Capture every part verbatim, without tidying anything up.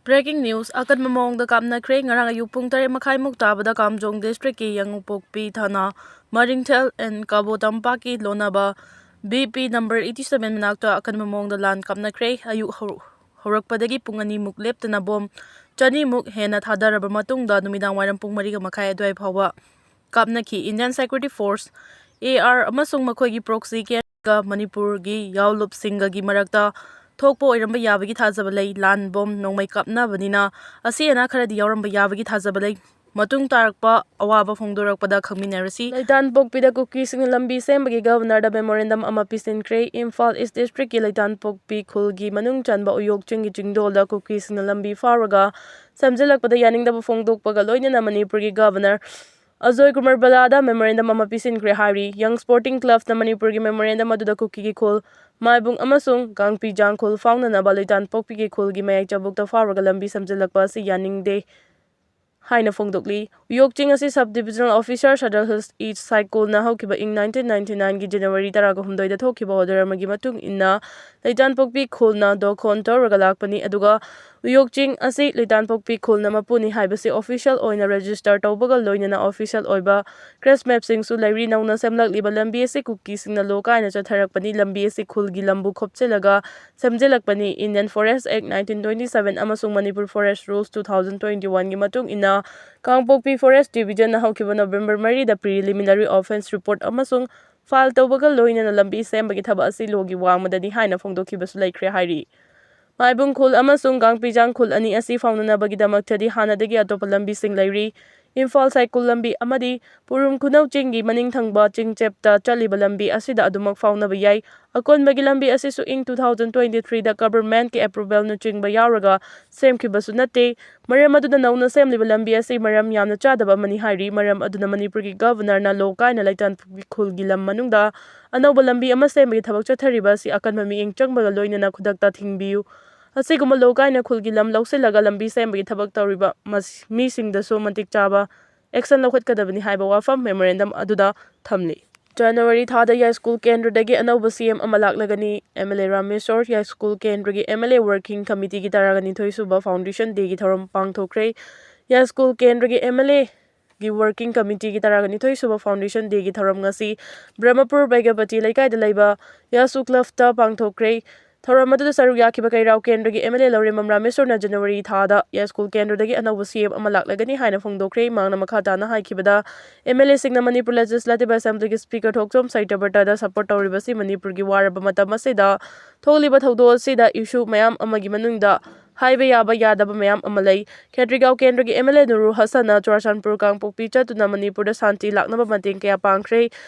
Breaking news, ꯑꯀꯟꯕ ꯃꯑꯣꯡꯗ ꯀꯥꯞꯅꯈ꯭ꯔꯦ꯫ ꯉꯔꯥꯡ ꯑꯌꯨꯛ ꯄꯨꯡ ꯇꯔꯦꯠ ꯃꯈꯥꯏꯃꯨꯛ ꯇꯥꯕꯗ ꯀꯥꯝꯖꯣꯡ district ꯀꯤ ꯌꯥꯡꯉꯨꯄꯣꯛꯄꯤ ꯊꯥꯅ ꯃꯔꯤꯡꯊꯦꯜ and ꯀꯕꯣ ꯇꯝꯄꯥꯛꯀꯤ ꯂꯣꯟꯅꯕ B P number eighty seven ꯃꯅꯥꯛꯇ ꯑꯀꯟꯕ ꯃꯑꯣꯡꯗ ꯂꯥꯟ ꯀꯥꯞꯅꯈ꯭ꯔꯦ꯫ ꯑꯌꯨꯛ ꯍꯧ-, ꯍꯧꯔꯛꯄꯗꯒꯤ ꯄꯨꯡ ꯑꯅꯤꯃꯨꯛ ꯂꯦꯞꯇꯅ ꯕꯣꯝ ꯆꯅꯤꯃꯨꯛ ꯍꯦꯟꯅ ꯊꯥꯗꯔꯕ ꯃꯇꯨꯡꯗ ꯅꯨꯃꯤꯗꯥꯡ ꯋꯥꯏꯔꯝ ꯄꯨꯡ ꯃꯔꯤꯒ ꯃꯈꯥꯏ ꯑꯗꯨꯋꯥꯏ ꯐꯥꯎꯕ ꯀꯥꯞꯅꯈꯤ꯫ Indian Security Force, A R ꯑꯃꯁꯨꯡ ꯃꯈꯣꯏꯒꯤ proxy ꯀꯦꯟꯗ꯭ꯔꯒ ꯃꯅꯤꯄꯨꯔꯒꯤ ꯌꯥꯎꯂꯨꯞꯁꯤꯡꯒꯒꯤ ꯃꯔꯛꯇ ꯊꯣꯛꯄ ꯑꯣꯏꯔꯝꯕ ꯌꯥꯕꯒꯤ ꯊꯥꯖꯕ ꯂꯩ꯫ ꯂꯥꯟ ꯕꯣꯝ ꯅꯣꯡꯃꯩ ꯀꯥꯞꯅꯕꯅꯤꯅ ꯑꯁꯤ ꯑꯅꯥ ꯈꯔꯗꯤ ꯌꯥꯎꯔꯝꯕ ꯌꯥꯕꯒꯤ ꯊꯥꯖꯕ ꯂꯩ꯫ ꯃꯇꯨꯡ ꯇꯥꯔꯛꯄ ꯑꯋꯥꯕ ꯐꯣꯡꯗꯣꯔꯛꯄꯗ ꯈꯪꯃꯤꯟꯅꯔꯁꯤ꯫ ꯂꯩꯇꯥꯟꯄꯣꯛꯄꯤꯗ ꯀꯨꯀꯤꯁꯤꯡꯅ ꯂꯝꯕꯤ ꯁꯦꯝꯕꯒꯤ Governor ꯗ memorandum ꯑꯃ ꯄꯤꯁꯤꯟꯈ꯭ꯔꯦ꯫ ꯏꯝꯐꯥꯜ East district ꯀꯤ ꯂꯩꯇꯥꯟꯄꯣꯛꯄꯤ ꯈꯨꯜꯒꯤ ꯃꯅꯨꯡ ꯆꯟꯕ ꯎꯌꯣꯛ ꯆꯤꯡꯒꯤ ꯆꯤꯡꯗꯣꯜꯗ ꯀꯨꯀꯤꯁꯤꯡꯅ ꯂꯝꯕꯤ ꯐꯥꯎꯔꯒ ꯁꯦꯝꯖꯤꯜꯂꯛꯄꯗ ꯌꯥꯅꯤꯡꯗꯕ ꯐꯣꯡꯗꯣꯛꯄꯒ ꯂꯣꯏꯅꯅ ꯃꯅꯤꯄꯨꯔꯒꯤ Governor ꯑꯖꯣꯏ ꯀꯨꯃꯥꯔ ꯕꯂꯥꯗ memorandum ꯑꯃ ꯄꯤꯁꯤꯟꯈ꯭ꯔꯦ ꯍꯥꯏꯔꯤ꯫ Young Sporting Clubs ꯅ ꯃꯅꯤꯄꯨꯔꯒꯤ memorandum ꯑꯗꯨꯗ ꯀꯨꯀꯤꯒꯤ ꯈꯨꯜ ꯃꯥꯏꯕꯨꯡ ꯑꯃꯁꯨꯡ ꯀꯥꯡꯄꯤꯖꯥꯡ ꯈꯨꯜ ꯐꯥꯎꯅꯅꯕ ꯂꯩꯇꯥꯟꯄꯣꯛꯄꯤꯒꯤ ꯈꯨꯜꯒꯤ ꯃꯌꯥꯏ ꯆꯕꯨꯛꯇ ꯐꯥꯎꯔꯒ ꯂꯝꯕꯤ ꯁꯦꯝꯖꯤꯜꯂꯛꯄ ꯑꯁꯤ ꯌꯥꯅꯤꯡꯗꯦ ꯍꯥꯏꯅ ꯐꯣꯡꯗꯣꯛꯂꯤ꯫ ꯎꯌꯣꯛ ꯆꯤꯡ ꯑꯁꯤ Sub Divisional Officer Sadar Hills East ꯁꯥꯏꯀꯣꯜꯅ ꯍꯧꯈꯤꯕ ꯏꯪ nineteen ninety nine ꯒꯤ January ꯇꯔꯥꯍꯨꯝꯗꯣꯏꯗ ꯊꯣꯛꯈꯤꯕ order ꯑꯃꯒꯤ ꯃꯇꯨꯡ ꯏꯟꯅ ꯂꯩꯇꯥꯟꯄꯣꯛꯄꯤ ꯈꯨꯜꯅ ꯗꯣꯈꯣꯟ ꯇꯧꯔꯒ ꯂꯥꯛꯄꯅꯤ, ꯑꯗꯨꯒ ꯎꯌꯣꯛ ꯆꯤꯡ ꯑꯁꯤ ꯂꯩꯇꯥꯟꯄꯣꯛꯄꯤ ꯈꯨꯜꯅ ꯃꯄꯨꯅꯤ ꯍꯥꯏꯕꯁꯤ official ꯑꯣꯏꯅ register ꯇꯧꯕꯒ ꯂꯣꯏꯅꯅ official ꯑꯣꯏꯕ crest map ꯁꯤꯡꯁꯨ ꯂꯩꯔꯤ꯫ ꯅꯧꯅ ꯁꯦꯝꯂꯛꯂꯤꯕ ꯂꯝꯕꯤ ꯑꯁꯤ ꯀꯨꯀꯤꯁꯤꯡꯅ ꯂꯣ ꯀꯥꯏꯅ ꯆꯠꯊꯔꯛꯄꯅꯤ꯫ ꯂꯝꯕꯤ ꯑꯁꯤ ꯈꯨꯜꯒꯤ ꯂꯝꯕꯨ ꯈꯣꯞꯆꯤꯜꯂꯒ ꯁꯦꯝꯖꯤꯜꯂꯛꯄꯅꯤ꯫ Indian Forest Act nineteen twenty seven ꯑꯃꯁꯨꯡ Manipur Forest Rules two thousand twenty one ꯒꯤ ꯃꯇꯨꯡ ꯏꯟꯅ ꯀꯥꯡꯄꯣꯛꯄꯤ Forest Division ꯅ ꯍꯧꯈꯤꯕ November ꯃꯔꯤꯗ preliminary offence report ꯑꯃꯁꯨꯡ file ꯇꯧꯕꯒ ꯂꯣꯏꯅꯅ ꯂꯝꯕꯤ ꯁꯦꯝꯕꯒꯤ ꯊꯕꯛ ꯑꯁꯤ ꯂꯣꯒꯤ ꯋꯥꯡꯃꯗꯅꯤ ꯍꯥꯏꯅ ꯐꯣꯡꯗꯣꯛꯈꯤꯕꯁꯨ ꯂꯩꯈ꯭ꯔꯦ ꯍꯥꯏꯔꯤ꯫ ꯃꯥꯏꯕꯨꯡ ꯈꯨꯜ ꯑꯃꯁꯨꯡ ꯒꯥꯡꯄꯤꯖꯥꯡ ꯈꯨꯜ ꯑꯅꯤ ꯑꯁꯤ ꯐꯥꯎꯅꯅꯕꯒꯤꯗꯃꯛꯇꯗꯤ ꯍꯥꯟꯅꯗꯒꯤ ꯑꯇꯣꯞꯄ ꯂꯝꯕꯤꯁꯤꯡ ꯂꯩꯔꯤ꯫ ꯏꯝꯐꯥꯜ ꯁꯥꯏꯀꯨꯜ ꯂꯝꯕꯤ ꯑꯃꯗꯤ ꯄꯨꯔꯨꯝ ꯈꯨꯅꯧ ꯆꯤꯡꯒꯤ ꯃꯅꯤꯡ ꯊꯪꯕ ꯆꯤꯡꯆꯦꯞꯇ ꯆꯠꯂꯤꯕ ꯂꯝꯕꯤ ꯑꯁꯤꯗ ꯑꯗꯨꯃꯛ ꯐꯥꯎꯅꯕ ꯌꯥꯏ꯫ ꯑꯀꯣꯟꯕꯒꯤ ꯂꯝꯕꯤ ꯑꯁꯤꯁꯨ ꯏꯪ two thousand twenty three ꯗ government ꯀꯤ approval ꯅꯆꯤꯡꯕ ꯌꯥꯎꯔꯒ ꯁꯦꯝꯈꯤꯕꯁꯨ ꯅꯠꯇꯦ꯫ ꯃꯔꯝ ꯑꯗꯨꯅ ꯅꯧꯅ ꯁꯦꯝꯂꯤꯕ ꯂꯝꯕꯤ ꯑꯁꯤ ꯃꯔꯝ ꯌꯥꯝꯅ ꯆꯥꯗꯕ ꯑꯃꯅꯤ ꯍꯥꯏꯔꯤ꯫ ꯃꯔꯝ ꯑꯗꯨꯅ ꯃꯅꯤꯄꯨꯔꯒꯤ Governor ꯅ ꯂꯣ ꯀꯥꯏꯅ ꯂꯩꯇꯥꯟꯄꯣꯛꯄꯤ ꯈꯨꯜꯒꯤ ꯂꯝ ꯃꯅꯨꯡꯗ ꯑꯅꯧꯕ ꯂꯝꯕꯤ ꯑꯃ ꯁꯦꯝꯕꯒꯤ ꯊꯕꯛ ꯆꯠꯊꯔꯤꯕ ꯑꯁꯤ ꯑꯀꯟꯕ ꯃꯤꯠꯌꯦꯡ ꯆꯪꯕꯒ ꯂꯣꯏꯅꯅ ꯈꯨꯗꯛꯇ ꯊꯤꯡꯕꯤꯌꯨ꯫ ꯑꯁꯤꯒꯨꯝꯕ ꯂꯣ ꯀꯥꯏꯅ ꯈꯨꯜꯒꯤ ꯂꯝ ꯂꯧꯁꯤꯜꯂꯒ ꯂꯝꯕꯤ ꯁꯦꯝꯕꯒꯤ ꯊꯕꯛ ꯇꯧꯔꯤꯕ ꯃꯁ-, ꯃꯤꯁꯤꯡꯗꯁꯨ ꯃꯇꯤꯛ ꯆꯥꯕ action ꯂꯧꯈꯠꯀꯗꯕꯅꯤ ꯍꯥꯏꯕ ꯋꯥꯐꯝ memorandum ꯑꯗꯨꯗ ꯊꯝꯂꯤ꯫ ꯖꯅꯋꯥꯔꯤ ꯊꯥꯗ ꯌꯥꯏꯁ꯭ꯀꯨꯜ ꯀꯦꯟꯗ꯭ꯔꯗꯒꯤ ꯑꯅꯧꯕ ꯁꯤ ꯑꯦꯝ ꯑꯃ ꯂꯥꯛꯂꯒꯅꯤ꯫ ꯑꯦꯝ ꯑꯦꯜ ꯑꯦ ꯔꯥꯃꯦꯁꯣꯔ ꯌꯥꯏꯁ꯭ꯀꯨꯜ ꯀꯦꯟꯗ꯭ꯔꯒꯤ ꯑꯦꯝ ꯑꯦꯜ ꯑꯦ ꯋꯥꯔꯀꯤꯡ ꯀꯃꯤꯇꯤꯒꯤ ꯇꯔꯥꯒ ꯅꯤꯊꯣꯏ ꯁꯨꯕ ꯐꯥꯎꯟꯗꯦꯁꯟ ꯗꯦꯒꯤ ꯊꯧꯔꯝ ꯄꯥꯡꯊꯣꯛꯈ꯭ꯔꯦ꯫ ꯌꯥꯏꯁ꯭ꯀꯨꯜ ꯀꯦꯟꯗ꯭ꯔꯒꯤ ꯑꯦꯝ ꯑꯦꯜ ꯑꯦꯒꯤ ꯋꯥꯔꯀꯤꯡ ꯀꯃꯤꯇꯤꯒꯤ ꯇꯔꯥꯒ ꯅꯤꯊꯣꯏ ꯁꯨꯕ ꯐꯥꯎꯟꯗꯦꯁꯟ ꯗꯦꯒꯤ ꯊꯧꯔꯝ ꯉꯁꯤ ꯕ꯭ꯔꯍꯃꯄꯨꯔ ꯕꯩꯒꯄꯇꯤ ꯂꯩꯀꯥꯏꯗ ꯂꯩꯕ ꯌꯥꯁꯨ ꯀ꯭ꯂꯕꯇ ꯄꯥꯡꯊꯣꯛꯈ꯭ꯔꯦ꯫ ꯊꯧꯔꯝ ꯑꯗꯨꯗ ꯁꯔꯨꯛ ꯌꯥꯈꯤꯕ ꯀꯩꯔꯥꯎ ꯀꯦꯟꯗ꯭ꯔꯒꯤ ꯑꯦꯝ ꯑꯦꯜ ꯑꯦ ꯂꯧꯔꯦꯝꯕꯝ ꯔꯥꯃꯦꯁꯣꯔꯅ ꯖꯅꯋꯥꯔꯤ ꯊꯥꯗ ꯌꯥꯏꯁ꯭ꯀꯨꯜ ꯀꯦꯟꯗ꯭ꯔꯗꯒꯤ ꯑꯅꯧꯕ ꯁꯤ ꯑꯦꯝ ꯑꯃ ꯂꯥꯛꯂꯒꯅꯤ ꯍꯥꯏꯅ ꯐꯣꯡꯗꯣꯛꯈ꯭ꯔꯦ꯫ ꯃꯍꯥꯛꯅ ꯃꯈꯥ ꯇꯥꯅ ꯍꯥꯏꯈꯤꯕꯗ, ꯑꯦꯝ ꯑꯦꯜ ꯑꯦꯁꯤꯡꯅ ꯃꯅꯤꯄꯨꯔ ꯂꯦꯖꯤꯁꯂꯦꯇꯤꯚ ꯑꯦꯁꯦꯝꯕ꯭ꯂꯤꯒꯤ ꯁ꯭ꯄꯤꯀꯔ ꯊꯣꯛꯆꯣꯝ ꯁꯩꯇꯕ꯭ꯔꯇꯗ ꯁꯄꯣꯔꯠ ꯇꯧꯔꯤꯕꯁꯤ ꯃꯅꯤꯄꯨꯔꯒꯤ ꯋꯥꯔꯕ ꯃꯇꯝ ꯑꯁꯤꯗ ꯊꯣꯛꯂꯤꯕ ꯊꯧꯗꯣꯛ ꯑꯁꯤꯗ ꯏꯁꯨ ꯃꯌꯥꯝ ꯑꯃꯒꯤ ꯃꯅꯨꯡꯗ ꯍꯥꯏꯕ ꯌꯥꯕ ꯌꯥꯗꯕ ꯃꯌꯥꯝ ꯑꯃ ꯂꯩ꯫ ꯈꯦꯇ꯭ꯔꯤꯒꯥꯎ ꯀꯦꯟꯗ꯭ꯔꯒꯤ ꯑꯦꯝ ꯑꯦꯜ ꯑꯦ ꯅꯨꯔꯨ ꯍꯁꯟꯅ ꯆꯨꯔꯥꯆꯥꯟꯄꯨꯔ ꯀꯥꯡꯄꯣꯛꯄꯤ ꯆꯠꯇꯨꯅ ꯃꯅꯤꯄꯨꯔꯗ ꯁꯥꯟꯇꯤ ꯂꯥꯛꯅꯕ ꯃꯇꯦꯡ ꯀꯌꯥ ꯄꯥꯡꯈ꯭ꯔꯦ꯫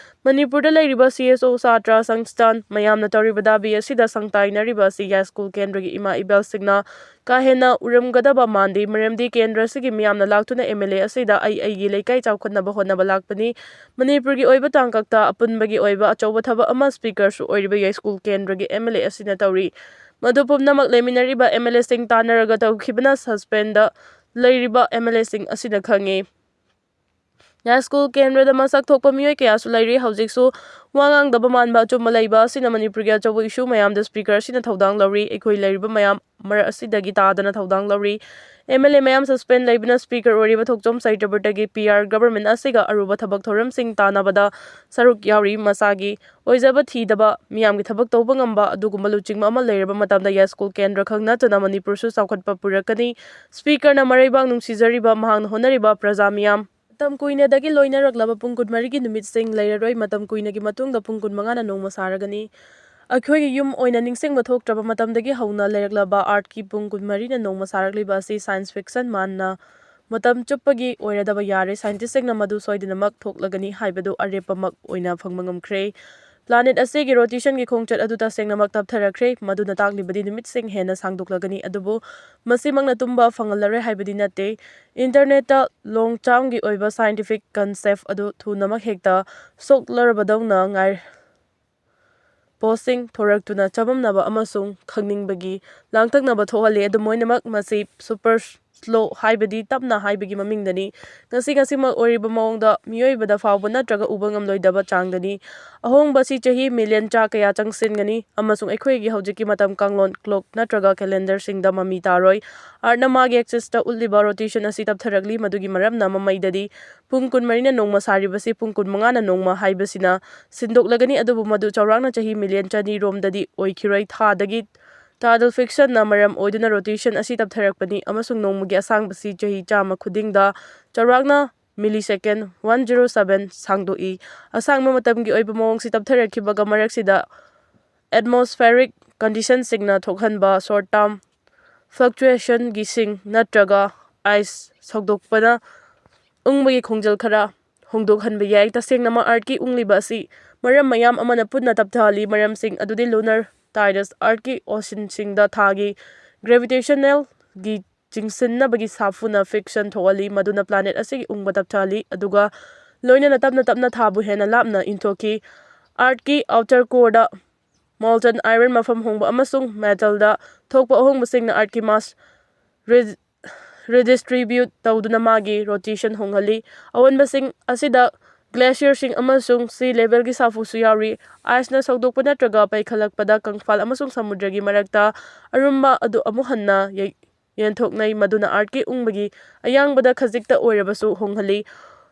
ꯃꯅꯤꯄꯨꯔꯗ ꯂꯩꯔꯤꯕ ꯁꯤ ꯑꯦꯁ ꯑꯣ ꯁꯥꯇ꯭ꯔ ꯁꯪꯁꯊꯥꯟ ꯃꯌꯥꯝꯅ ꯇꯧꯔꯤꯕ ꯗꯥꯕꯤ ꯑꯁꯤꯗ ꯁꯪ ꯇꯥꯏꯅꯔꯤꯕ ꯑꯁꯤ ꯌꯥꯏꯁ꯭ꯀꯨꯜ ꯀꯦꯟꯗ꯭ꯔꯒꯤ ꯏꯃꯥ ꯏꯕꯦꯜꯁꯤꯡꯅ ꯀꯥ ꯍꯦꯟꯅ ꯎꯔꯝꯒꯗꯕ ꯃꯥꯟꯗꯦ, ꯃꯔꯝꯗꯤ ꯀꯦꯟꯗ꯭ꯔ ꯑꯁꯤꯒꯤ ꯃꯤꯌꯥꯝꯅ ꯂꯥꯛꯇꯨꯅ ꯑꯦꯝ ꯑꯦꯜ ꯑꯦ ꯑꯁꯤꯗ ꯑꯩ ꯑꯩꯒꯤ ꯂꯩꯀꯥꯏ ꯆꯥꯎꯈꯠꯅꯕ ꯍꯣꯠꯅꯕ ꯂꯥꯛꯄꯅꯤ꯫ ꯃꯅꯤꯄꯨꯔꯒꯤ ꯑꯣꯏꯕ ꯇꯥꯡꯀꯛꯇ ꯑꯄꯨꯟꯕꯒꯤ ꯑꯣꯏꯕ ꯑꯆꯧꯕ ꯊꯕꯛ ꯑꯃ ꯁ꯭ꯄꯤꯀꯔꯁꯨ ꯑꯣꯏꯔꯤꯕ ꯌꯥꯏꯁ꯭ꯀꯨꯜ ꯀꯦꯟꯗ꯭ꯔꯒꯤ ꯑꯦꯝ ꯑꯦꯜ ꯑꯦ ꯑꯁꯤꯅ ꯇꯧꯔꯤ꯫ ꯃꯗꯨ ꯄꯨꯝꯅꯃꯛ ꯂꯩꯃꯤꯟꯅꯔꯤꯕ ꯑꯦꯝ ꯑꯦꯜ ꯑꯦꯁꯤꯡ ꯇꯥꯟꯅꯔꯒ ꯇꯧꯈꯤꯕꯅ ꯁꯁꯄꯦꯟꯗ ꯂꯩꯔꯤꯕ ꯑꯦꯝ ꯑꯦꯜ ꯑꯦꯁꯤꯡ ꯑꯁꯤꯅ ꯈꯪꯉꯤ꯫ ꯌꯥꯏꯁ꯭ꯀꯨꯜ ꯀꯦꯟꯗ꯭ꯔꯗ ꯃꯁꯛ ꯊꯣꯛꯄ ꯃꯤꯑꯣꯏ ꯀꯌꯥꯁꯨ ꯂꯩꯔꯤ꯫ ꯍꯧꯖꯤꯛꯁꯨ ꯋꯥ ꯉꯥꯡꯗꯕ ꯃꯥꯟꯕ ꯑꯆꯨꯝꯕ ꯂꯩꯕ ꯑꯁꯤꯅ ꯃꯅꯤꯄꯨꯔꯒꯤ ꯑꯆꯧꯕ ꯏꯁꯨ ꯃꯌꯥꯝꯗ ꯁ꯭ꯄꯤꯀꯔ ꯑꯁꯤꯅ ꯊꯧꯗꯥꯡ ꯂꯧꯔꯤ꯫ ꯑꯩꯈꯣꯏ ꯂꯩꯔꯤꯕ ꯃꯌꯥꯝ ꯃꯔꯛ ꯑꯁꯤꯗꯒꯤ ꯇꯥꯗꯅ ꯊꯧꯗꯥꯡ ꯂꯧꯔꯤ꯫ ꯑꯦꯝ ꯑꯦꯜ ꯑꯦ ꯃꯌꯥꯝ ꯁꯁꯄꯦꯟ ꯂꯩꯕꯅ ꯁ꯭ꯄꯤꯀꯔ ꯑꯣꯏꯔꯤꯕ ꯊꯣꯛꯆꯣꯝ ꯁꯩꯇꯕ꯭ꯔꯇꯒꯤ ꯄꯤ ꯑꯥꯔ ꯒꯕꯔꯃꯦꯟ ꯑꯁꯤꯒ ꯑꯔꯨꯕ ꯊꯕꯛ ꯊꯧꯔꯝꯁꯤꯡ ꯇꯥꯟꯅꯕꯗ ꯁꯔꯨꯛ ꯌꯥꯎꯔꯤ꯫ ꯃꯁꯥꯒꯤ ꯑꯣꯏꯖꯕ ꯊꯤꯗꯕ, ꯃꯤꯌꯥꯝꯒꯤ ꯊꯕꯛ ꯇꯧꯕ ꯉꯝꯕ ꯑꯗꯨꯒꯨꯝꯕ ꯂꯨꯆꯤꯡꯕ ꯑꯃ ꯂꯩꯔꯕ ꯃꯇꯝꯗ ꯌꯥꯏꯁ꯭ꯀꯨꯜ ꯀꯦꯟꯗ꯭ꯔ ꯈꯛ ꯅꯠꯇꯅ ꯃꯅꯤꯄꯨꯔꯁꯨ ꯆꯥꯎꯈꯠꯄ ꯄꯨꯔꯛꯀꯅꯤ꯫ ꯁ꯭ꯄꯤꯀꯔꯅ ꯃꯔꯩꯕꯥꯛ ꯅꯨꯡꯁꯤꯖꯔꯤꯕ ꯃꯍꯥꯛꯅ ꯍꯣꯠꯅꯔꯤꯕ ꯄ꯭ꯔꯖꯥ ꯃꯤꯌꯥꯝ꯫ ꯃꯇꯝ ꯀꯨꯏꯅꯗꯒꯤ ꯂꯣꯏꯅꯔꯛꯂꯕ ꯄꯨꯡ ꯀꯨꯟꯃꯔꯤꯒꯤ ꯅꯨꯃꯤꯠꯁꯤꯡ ꯂꯩꯔꯔꯣꯏ꯫ ꯃꯇꯝ ꯀꯨꯏꯅꯒꯤ ꯃꯇꯨꯡꯗ ꯄꯨꯡ ꯀꯨꯟꯃꯉꯥꯅ ꯅꯣꯡꯃ ꯁꯥꯔꯒꯅꯤ꯫ ꯑꯩꯈꯣꯏꯒꯤ ꯌꯨꯝ ꯑꯣꯏꯅ ꯅꯤꯡꯁꯤꯡꯕ ꯊꯣꯛꯇ꯭ꯔꯕ ꯃꯇꯝꯗꯒꯤ ꯍꯧꯅ ꯂꯩꯔꯛꯂꯕ ꯑꯥꯔꯠꯀꯤ ꯄꯨꯡ ꯀꯨꯟꯃꯔꯤꯅ ꯅꯣꯡꯃ ꯁꯥꯔꯛꯂꯤꯕ ꯑꯁꯤ ꯁꯥꯏꯟꯁ ꯐꯤꯛꯁꯟ ꯃꯥꯟꯅ ꯃꯇꯝ ꯆꯨꯞꯄꯒꯤ ꯑꯣꯏꯔꯗꯕ ꯌꯥꯔꯦ꯫ ꯁꯥꯏꯟꯇꯤꯁꯁꯤꯡꯅ ꯃꯗꯨ ꯁꯣꯏꯗꯅꯃꯛ ꯊꯣꯛꯂꯒꯅꯤ ꯍꯥꯏꯕꯗꯨ ꯑꯔꯦꯞꯄꯃꯛ ꯑꯣꯏꯅ ꯐꯪꯕ ꯉꯝꯈ꯭ꯔꯦ꯫ ꯄ꯭ꯂꯥꯅꯦꯠ ꯑꯁꯤꯒꯤ ꯔꯣꯇꯦꯁꯟꯒꯤ ꯈꯣꯡꯆꯠ ꯑꯗꯨ ꯇꯁꯦꯡꯅꯃꯛ ꯇꯞꯊꯔꯛꯈ꯭ꯔꯦ, ꯃꯗꯨꯅ ꯇꯥꯛꯂꯤꯕꯗꯤ ꯅꯨꯃꯤꯠꯁꯤꯡ ꯍꯦꯟꯅ ꯁꯥꯡꯗꯣꯛꯂꯒꯅꯤ꯫ ꯑꯗꯨꯕꯨ ꯃꯁꯤꯃꯛꯅ ꯇꯨꯝꯕ ꯐꯪꯍꯜꯂꯔꯣꯏ ꯍꯥꯏꯕꯗꯤ ꯅꯠꯇꯦ꯫ ꯏꯟꯇꯔꯅꯦꯠꯇ ꯂꯣꯡ ꯇꯥꯔꯝꯒꯤ ꯑꯣꯏꯕ ꯁꯥꯏꯟꯇꯤꯐꯤꯛ ꯀꯟꯁꯦꯞ ꯑꯗꯨ ꯊꯨꯅꯃꯛ ꯍꯦꯛꯇ ꯁꯣꯛꯂꯔꯕꯗꯧꯅ ꯉꯥꯏ-, ꯄꯣꯁꯁꯤꯡ ꯊꯣꯔꯛꯇꯨꯅ ꯆꯃꯝꯅꯕ ꯑꯃꯁꯨꯡ ꯈꯪꯅꯤꯡꯕꯒꯤ ꯂꯥꯡꯇꯛꯅꯕ ꯊꯣꯛꯍꯜꯂꯤ꯫ ꯑꯗꯨꯝ ꯑꯣꯏꯅꯃꯛ, ꯃꯁꯤ ꯁꯨꯄꯔ slow ꯍꯥꯏꯕꯗꯤ ꯇꯞꯅ ꯍꯥꯏꯕꯒꯤ ꯃꯃꯤꯡꯗꯅꯤ꯫ ꯉꯁꯤ ꯉꯁꯤꯃꯛ ꯑꯣꯏꯔꯤꯕ ꯃꯑꯣꯡꯗ ꯃꯤꯑꯣꯏꯕꯗ ꯐꯥꯎꯕ ꯅꯠꯇ꯭ꯔꯒ ꯎꯕ ꯉꯝꯂꯣꯏꯗꯕ ꯆꯥꯡꯗꯅꯤ꯫ ꯑꯍꯣꯡꯕ ꯑꯁꯤ ꯆꯍꯤ ꯃꯤꯂꯤꯌꯟ ꯆꯥ ꯀꯌꯥ ꯆꯪꯁꯤꯟꯒꯅꯤ ꯑꯃꯁꯨꯡ ꯑꯩꯈꯣꯏꯒꯤ ꯍꯧꯖꯤꯛꯀꯤ ꯃꯇꯝ ꯀꯥꯡꯂꯣꯟ, clock ꯅꯠꯇ꯭ꯔꯒ calendarꯁꯤꯡꯗ ꯃꯃꯤ ꯇꯥꯔꯣꯏ꯫ Earthꯅ ꯃꯥꯒꯤ axisꯇ ꯎꯠꯂꯤꯕ rotation ꯑꯁꯤ ꯇꯞꯊꯔꯛꯂꯤ, ꯃꯗꯨꯒꯤ ꯃꯔꯝꯅ ꯃꯃꯩꯗꯗꯤ ꯄꯨꯡ ꯀꯨꯟꯃꯔꯤꯅ ꯅꯣꯡꯃ ꯁꯥꯔꯤꯕꯁꯤ ꯄꯨꯡ ꯀꯨꯟꯃꯉꯥꯅ ꯅꯣꯡꯃ ꯍꯥꯏꯕꯁꯤꯅ ꯁꯤꯟꯗꯣꯛꯂꯒꯅꯤ, ꯑꯗꯨꯕꯨ ꯃꯗꯨ ꯆꯥꯎꯔꯥꯛꯅ ꯆꯍꯤ ꯃꯤꯂꯤꯌꯟ ꯆꯅꯤ ꯔꯣꯝꯗꯗꯤ ꯑꯣꯏꯈꯤꯔꯣꯏ꯫ ꯊꯥꯗꯒꯤ tidal frictionꯅ ꯃꯔꯝ ꯑꯣꯏꯗꯨꯅ rotation ꯑꯁꯤ ꯇꯞꯊꯔꯛꯄꯅꯤ ꯑꯃꯁꯨꯡ ꯅꯣꯡꯃꯒꯤ ꯑꯁꯥꯡꯕꯁꯤ ꯆꯍꯤ ꯆꯥꯝꯃ ꯈꯨꯗꯤꯡꯗ ꯆꯥꯎꯔꯥꯛꯅ millisecond one zero seven ꯁꯥꯡꯗꯣꯛꯏ꯫ ꯑꯁꯥꯡꯕ ꯃꯇꯝꯒꯤ ꯑꯣꯏꯕ ꯃꯑꯣꯡꯁꯤ ꯇꯞꯊꯔꯛꯈꯤꯕꯒ ꯃꯔꯛꯁꯤꯗ atmospheric conditionꯁꯤꯡꯅ ꯊꯣꯛꯍꯟꯕ short term fluctuationꯒꯤꯁꯤꯡ ꯅꯠꯇ꯭ꯔꯒ ice ꯁꯧꯗꯣꯛꯄꯅ ꯎꯪꯕꯒꯤ ꯈꯣꯡꯖꯦꯜ ꯈꯔ ꯍꯣꯡꯗꯣꯛꯍꯟꯕ ꯌꯥꯏ꯫ ꯇꯁꯦꯡꯅꯃꯛ Earthꯀꯤ ꯎꯪꯂꯤꯕ ꯑꯁꯤ ꯃꯔꯝ ꯃꯌꯥꯝ ꯑꯃꯅ ꯄꯨꯟꯅ ꯇꯞꯊꯍꯜꯂꯤ꯫ ꯃꯔꯝꯁꯤꯡ ꯑꯗꯨꯗꯤ lunar tidus, Earthꯀꯤ oceanꯁꯤꯡꯗ ꯊꯥꯒꯤ gravitationalꯒꯤ ꯆꯤꯡꯁꯤꯟꯅꯕꯒꯤ ꯁꯥꯐꯨꯅ friction ꯊꯣꯛꯍꯜꯂꯤ, ꯃꯗꯨꯅ planet ꯑꯁꯤꯒꯤ ꯎꯪꯕ ꯇꯞꯊꯍꯜꯂꯤ, ꯑꯗꯨꯒ ꯂꯣꯏꯅꯅ ꯇꯞꯅ ꯇꯞꯅ ꯊꯥꯕꯨ ꯍꯦꯟꯅ ꯂꯥꯞꯅ ꯏꯟꯊꯣꯛꯈꯤ꯫ Earthꯀꯤ outer coreꯗ molten iron ꯃꯐꯝ ꯍꯣꯡꯕ ꯑꯃꯁꯨꯡ metalꯗ ꯊꯣꯛꯄ ꯑꯍꯣꯡꯕꯁꯤꯡꯅ Earthꯀꯤ mass re-, redistribute ꯇꯧꯗꯨꯅ ꯃꯥꯒꯤ rotation ꯍꯣꯡꯍꯜꯂꯤ꯫ ꯑꯑꯣꯟꯕꯁꯤꯡ ꯑꯁꯤꯗ glacierꯁꯤꯡ ꯑꯃꯁꯨꯡ sea levelꯒꯤ ꯁꯥꯐꯨꯁꯨ ꯌꯥꯎꯔꯤ꯫ Iceꯅ ꯁꯧꯗꯣꯛꯄ ꯅꯠꯇ꯭ꯔꯒ ꯄꯩꯈꯠꯂꯛꯄꯗ ꯀꯪꯐꯥꯜ ꯑꯃꯁꯨꯡ ꯁꯃꯨꯗ꯭ꯔꯒꯤ ꯃꯔꯛꯇ ꯑꯔꯨꯝꯕ ꯑꯗꯨ ꯑꯃꯨꯛ ꯍꯟꯅ ꯌꯩ-, ꯌꯦꯟꯊꯣꯛꯅꯩ, ꯃꯗꯨꯅ Earthꯀꯤ ꯎꯪꯕꯒꯤ ꯑꯌꯥꯡꯕꯗ ꯈꯖꯤꯛꯇ ꯑꯣꯏꯔꯕꯁꯨ ꯍꯣꯡꯍꯜꯂꯤ꯫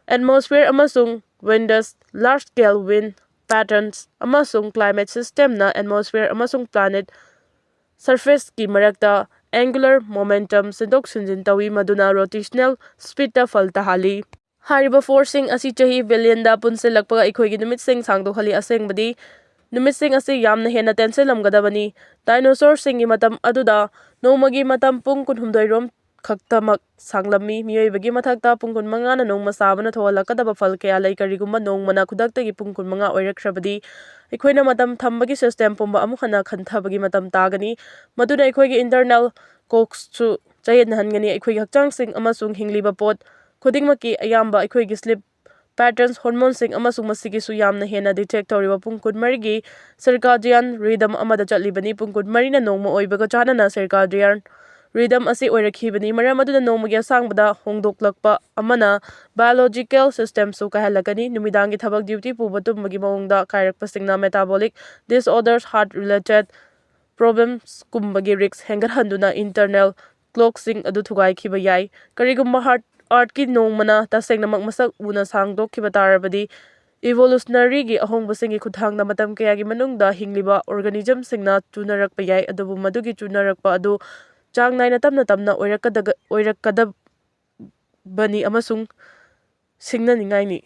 Atmosphere ꯑꯃꯁꯨꯡ windꯁ, large scale wind patterns ꯑꯃꯁꯨꯡ climate systemꯅ atmosphere ꯑꯃꯁꯨꯡ planet surfaceꯀꯤ ꯃꯔꯛꯇ angular momentum ꯁꯤꯟꯗꯣꯛ ꯁꯤꯟꯖꯤꯟ ꯇꯧꯏ, ꯃꯗꯨꯅ rotational speedꯇ ꯐꯜ ꯇꯥꯍꯜꯂꯤ꯫ ꯍꯥꯏꯔꯤꯕ forceꯁꯤꯡ ꯑꯁꯤ ꯆꯍꯤ ꯕꯤꯂꯤꯌꯟꯗ ꯄꯨꯟꯁꯤꯜꯂꯛꯄꯒ ꯑꯩꯈꯣꯏꯒꯤ ꯅꯨꯃꯤꯠꯁꯤꯡ ꯁꯥꯡꯗꯣꯛꯍꯜꯂꯤ꯫ ꯑꯁꯦꯡꯕꯗꯤ ꯅꯨꯃꯤꯠꯁꯤꯡ ꯑꯁꯤ ꯌꯥꯝꯅ ꯍꯦꯟꯅ ꯇꯦꯟꯁꯤꯜꯂꯝꯒꯗꯕꯅꯤ꯫ Dinosaurꯁꯤꯡꯒꯤ ꯃꯇꯝ ꯑꯗꯨꯗ ꯅꯣꯡꯃꯒꯤ ꯃꯇꯝ ꯄꯨꯡ ꯀꯨꯟꯍꯨꯝꯗꯣꯏ ꯔꯣꯝ ꯈꯛꯇꯃꯛ ꯁꯥꯡꯂꯝꯃꯤ꯫ ꯃꯤꯑꯣꯏꯕꯒꯤ ꯃꯊꯛꯇ ꯄꯨꯡ ꯀꯨꯟꯃꯉꯥꯅ ꯅꯣꯡꯃ ꯁꯥꯕꯅ ꯊꯣꯛꯍꯜꯂꯛꯀꯗꯕ ꯐꯜ ꯀꯌꯥ ꯂꯩ꯫ ꯀꯔꯤꯒꯨꯝꯕ ꯅꯣꯡꯃꯅ ꯈꯨꯗꯛꯇꯒꯤ ꯄꯨꯡ ꯀꯨꯟꯃꯉꯥ ꯑꯣꯏꯔꯛꯈ꯭ꯔꯕꯗꯤ, ꯑꯩꯈꯣꯏꯅ ꯃꯇꯝ ꯊꯝꯕꯒꯤ system ꯄꯨꯝꯕ ꯑꯃꯨꯛ ꯍꯟꯅ ꯈꯟꯊꯕꯒꯤ ꯃꯇꯝ ꯇꯥꯒꯅꯤ꯫ ꯃꯗꯨꯅ ꯑꯩꯈꯣꯏꯒꯤ internal clocksꯁꯨ ꯆꯌꯦꯠꯅꯍꯟꯒꯅꯤ꯫ ꯑꯩꯈꯣꯏꯒꯤ ꯍꯛꯆꯥꯡꯁꯤꯡ ꯑꯃꯁꯨꯡ ꯍꯤꯡꯂꯤꯕ ꯄꯣꯠ ꯈꯨꯗꯤꯡꯃꯛꯀꯤ ꯑꯌꯥꯝꯕ ꯑꯩꯈꯣꯏꯒꯤ sleep patterns, hormoneꯁꯤꯡ ꯑꯃꯁꯨꯡ ꯃꯁꯤꯒꯤꯁꯨ ꯌꯥꯝꯅ ꯍꯦꯟꯅ detect ꯇꯧꯔꯤꯕ ꯄꯨꯡ ꯀꯨꯟꯃꯔꯤꯒꯤ circadian rhythm ꯑꯃꯗ ꯆꯠꯂꯤꯕꯅꯤ꯫ ꯄꯨꯡ ꯀꯨꯟꯃꯔꯤꯅ ꯅꯣꯡꯃ ꯑꯣꯏꯕꯒ ꯆꯥꯟꯅꯅ circadian rhythm ꯑꯁꯤ ꯑꯣꯏꯔꯛꯈꯤꯕꯅꯤ꯫ ꯃꯔꯝ ꯑꯗꯨꯅ ꯅꯣꯡꯃꯒꯤ ꯑꯁꯥꯡꯕꯗ ꯍꯣꯡꯗꯣꯛꯂꯛꯄ ꯑꯃꯅ biological systemꯁꯨ ꯀꯥꯏꯍꯜꯂꯛꯀꯅꯤ꯫ ꯅꯨꯃꯤꯗꯥꯡꯒꯤ ꯊꯕꯛ duty ꯄꯨꯕ ꯇꯨꯝꯕꯒꯤ ꯃꯑꯣꯡꯗ ꯀꯥꯏꯔꯛꯄꯁꯤꯡꯅ metabolic disorders, heart related problemsꯀꯨꯝꯕꯒꯤ risk ꯍꯦꯟꯒꯠꯍꯟꯗꯨꯅ internal clockꯁꯤꯡ ꯑꯗꯨ ꯊꯨꯒꯥꯏꯈꯤꯕ ꯌꯥꯏ꯫ ꯀꯔꯤꯒꯨꯝꯕ heart earthꯀꯤ ꯅꯣꯡꯃꯅ ꯇꯁꯦꯡꯅꯃꯛ ꯃꯁꯛ ꯎꯅ ꯁꯥꯡꯗꯣꯛꯈꯤꯕ ꯇꯥꯔꯕꯗꯤ, evolutionaryꯒꯤ ꯑꯍꯣꯡꯕꯁꯤꯡꯒꯤ ꯈꯨꯠꯊꯥꯡꯗ ꯃꯇꯝ ꯀꯌꯥꯒꯤ ꯃꯅꯨꯡꯗ ꯍꯤꯡꯂꯤꯕ organismꯁꯤꯡꯅ ꯆꯨꯅꯔꯛꯄ ꯌꯥꯏ꯫ ꯑꯗꯨꯕꯨ ꯃꯗꯨꯒꯤ ꯆꯨꯅꯔꯛꯄ ꯑꯗꯨ ꯆꯥꯡ ꯅꯥꯏꯅ ꯇꯞꯅ ꯇꯞꯅ ꯑꯣꯏꯔꯛꯀꯗꯒ-, ꯑꯣꯏꯔꯛꯀꯗꯕꯅꯤ ꯑꯃꯁꯨꯡ ꯁꯤꯡꯅꯅꯤꯡꯉꯥꯏꯅꯤ꯫